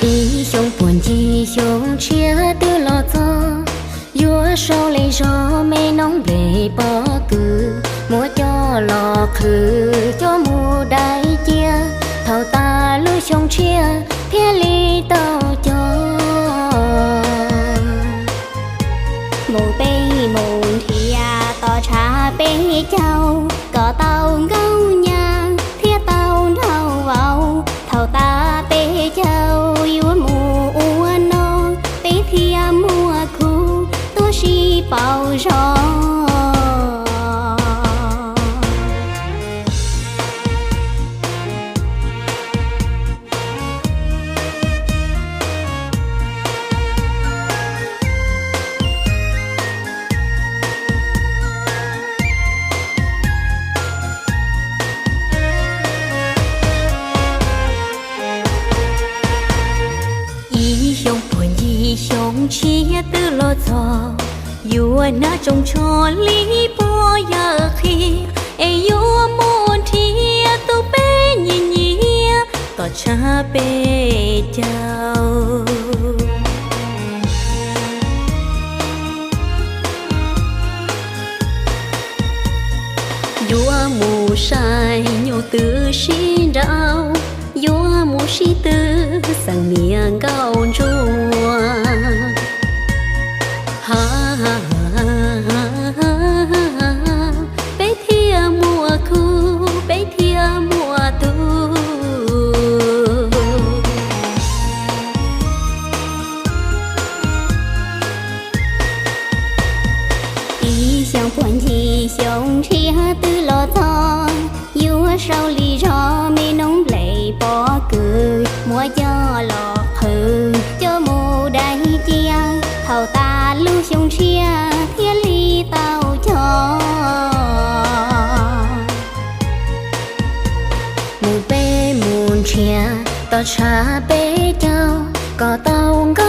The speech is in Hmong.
Ib xyoo puag ncig xyoo tshiab twb los txog, yuav sau li zog me noob nplej pob kws, muab coj los qhwv coj mus dai cia, thaum tas lub xyoo tshiab thiaj li tau cog. Mus peb mus nrhiav tos tshav peb caug, kom tau nkauj nyab thiab tau nraug vauv. Thaum tas peb caug yuav mus ua noog, peb thiaj muaj khub tuaj sib pauv zog. Ib xyoo puag ncig xyoo tshiab twb los txog, yuav hnav tsoos tsho li puag yawm qhia, es yuav mus nrhiav tus peb nyiam nyiam tom tshav peb caug. Yuav mus saib nyuj twm sib nraus, yuav mus sib tw xeem niam nkauj ntsuag. Ha, peb thiaj muaj khub, peb thiaj muaj tub. Ib xyoo puag ncig xyoo tshiab twb los txog, yuav sau li zog me noob nplej pob kws, muab coj los qhwv coj mus dai cia, thaum tas lub xyoo tshiab thiaj li tau cog. Mus peb mus nrhiav tos tshav peb caug, kom tau nkauj